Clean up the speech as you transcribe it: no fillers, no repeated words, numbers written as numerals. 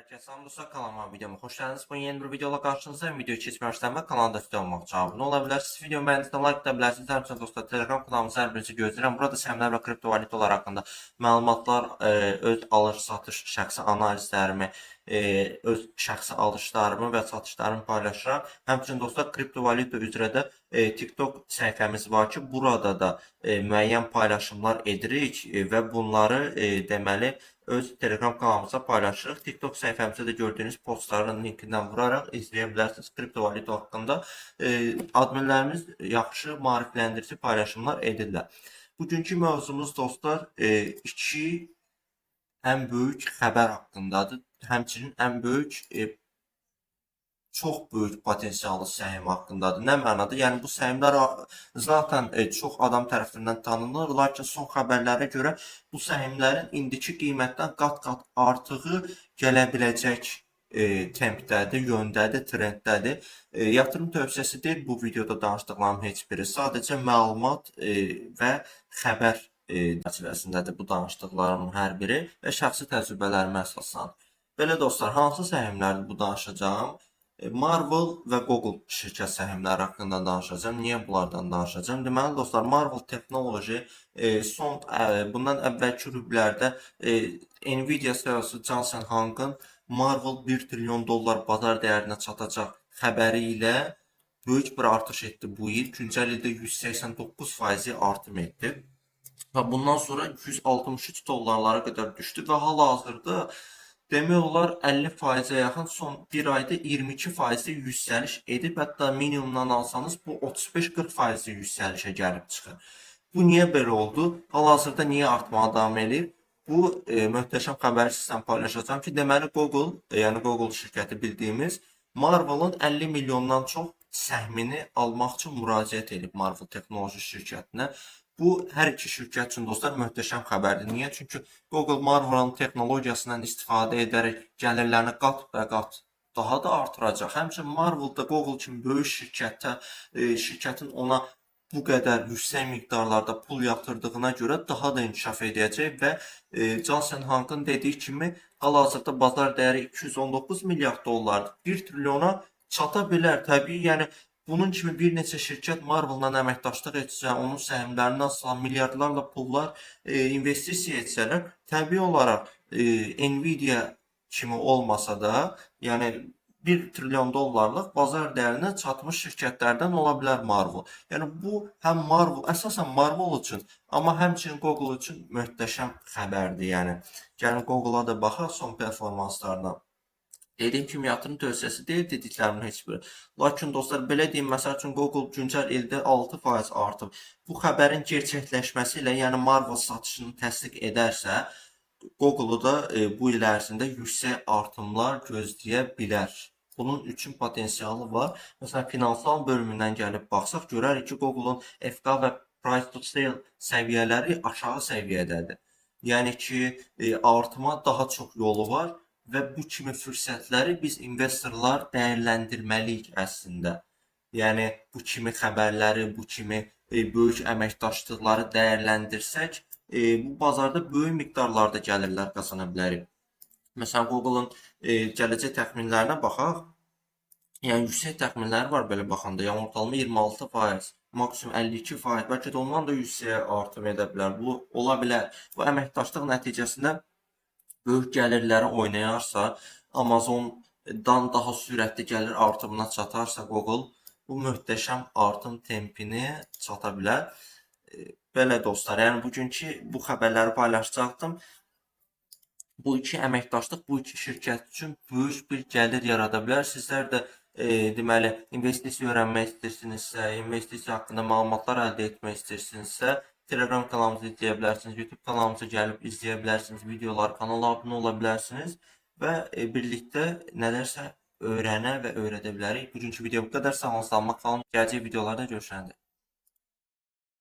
Herkese selam dostlar, kanalıma, videoma hoş geldiniz. Bugün yeni bir videoyla karşınızdayım. Videoyu keçməmişdən və kanala destek olmaq üçün abunə ola bilərsiniz. Videomu beğendiyseniz like da bilərsiniz. Həmçinin dostlar, Telegram kanalımızı hər birinizi gözləyirəm. Burada səhmlər və kriptovalyutalar haqqında məlumatlar, öz alış-satış şəxsi analizlərimi, öz şəxsi alışlarımı və satışlarımı paylaşıram. Həmçinin dostlar, kriptovalyuta üzrə də TikTok səhifəmiz var ki, burada da müəyyən paylaşımlar edirik və bunları deməli öz Telegram kanalımıza paylaşırıq. TikTok səhifəmizdə də gördüyünüz postların linkindən vuraraq izləyə bilərsiniz kriptovalyuta haqqında. Adminlərimiz yaxşı maarifləndirici paylaşımlar edirlər. Bugünkü mövzumuz dostlar, iki ən böyük xəbər haqqındadır. Həmçinin ən böyük çox böyük potensiallı səhim haqqındadır. Nə mənada? Yəni bu səhmlər zaten çox adam tərəfindən tanınır, lakin son xəbərlərə görə bu səhmlərin indiki qiymətdən qat-qat artığı gələ biləcək tempdədir, yöndədir, trenddədir. Yatırım tövsiyəsi deyil bu videoda danışdıqlarım heç biri. Sadəcə məlumat və xəbər çərçivəsindədir bu danışdıqlarımın hər biri və şəxsi təcrübələrimə əsaslanır. Belə dostlar, hansı səhmlərdir bu danışacağım? Marvel və Google şirkət səhmləri haqqında danışacağım. Niyə bunlardan danışacağım? Deməli dostlar, Marvel Technology son bundan əvvəlki rüblərdə Nvidia CEO-su Jensen Huang'ın Marvel 1 trilyon dollar bazar dəyərinə çatacaq xəbəri ilə böyük bir artış etdi bu il. Güncəl ildə 189% artım etdi. Və bundan sonra 163 dollarlara qədər düşdü və hal-hazırda demək olar 50%-ə yaxın, son bir ayda 22% yüksəliş edib. Hətta minimumdan alsanız bu 35-40% yüksəlişə gəlib çıxır. Bu niyə belə oldu? Hal-hazırda niyə artmağa davam edir? Bu möhtəşəm xəbəri sizlə paylaşacağım ki, deməli Google, yəni Google şirkəti bildiyimiz Marvel'ın 50 milyondan çox səhmini almaq üçün müraciət edib Marvel Texnoloji şirkətinə. Bu hər iki şirkət üçün dostlar möhtəşəm xəbərdir. Niyə? Çünki Google Marvel'ın texnologiyasından istifadə edərək gəlirlərini qat və qat daha da artıracaq. Həmçinin Marvel da Google kimi böyük şirkətə, şirkətin ona bu qədər yüksək miqdarlarda pul yatırdığına görə daha da inkişaf edəcək və Jensen Huang'ın dediyi kimi hal-hazırda bazar dəyəri 219 milyard dollardır. 1 trilyona çata bilər. Təbii, yəni bunun kimi bir neçə şirkət Marvel-la əməkdaşlıq etsə, onun səhmlərindən asılan milyardlarla pullar investisiya etsələr, təbii olaraq Nvidia kimi olmasa da, yəni 1 trilyon dollarlıq bazar dəyərinə çatmış şirkətlərdən ola bilər Marvel. Yəni bu həm Marvel, əsasən Marvel üçün, amma həmçinin Google üçün möhtəşəm xəbərdir. Yəni gəlin Google-a da baxaq son performanslarına. Dediyim kimi yatırım tövsiyəsi deyil dediklərimin heç biri. Lakin dostlar, belə deyim, məsəl üçün Google güncəl ildə 6% artıb. Bu xəbərin gerçəkləşməsi ilə, yəni Marvel satışını təsdiq edərsə, Google-u da bu il ərzində yüksək artımlar gözləyə bilər. Bunun üçün potensialı var. Məsələn, finansal bölümündən gəlib baxsaq, görərik ki, Google-un FK və Price to Sale səviyyələri aşağı səviyyədədir. Yəni ki, artıma daha çox yolu var və bu kimi fürsətləri biz investorlar dəyərləndirməliyik əslində. Yəni bu kimi xəbərləri, bu kimi böyük əməkdaşlıqları dəyərləndirsək, bu bazarda böyük miqdarlarda gəlirlər qazana bilərik. Məsələn, Google-un gələcək təxminlərinə baxaq. Yəni yüksək təxminləri var belə baxanda. Yəni ortalama 26%, maksimum 52%, bəlkə də ondan da yüksəyə artım edə bilər. Bu ola bilər. Bu əməkdaşlıq nəticəsində böyük gəlirləri oynayarsa, Amazondan daha sürətli gəlir artımına çatarsa Google, bu möhtəşəm artım tempini çata bilər. Belə dostlar, yəni bugünkü bu xəbərləri paylaşacaqdım. Bu iki əməkdaşlıq bu iki şirkət üçün böyük bir gəlir yarada bilər. Sizlər də deməli investisiya öyrənmək istəyirsinizsə, investisiya haqqında məlumatlar əldə etmək istəyirsinizsə, Telegram kanalımızı izləyə bilərsiniz, YouTube kanalımıza gəlib izləyə bilərsiniz, videolar, kanala abunə ola bilərsiniz və birlikdə nələrsə öyrənə və öyrədə bilərik. Bugünkü video bu qədər. Sağ olun, salamat qalın. Gələcək videolarda görüşəndə.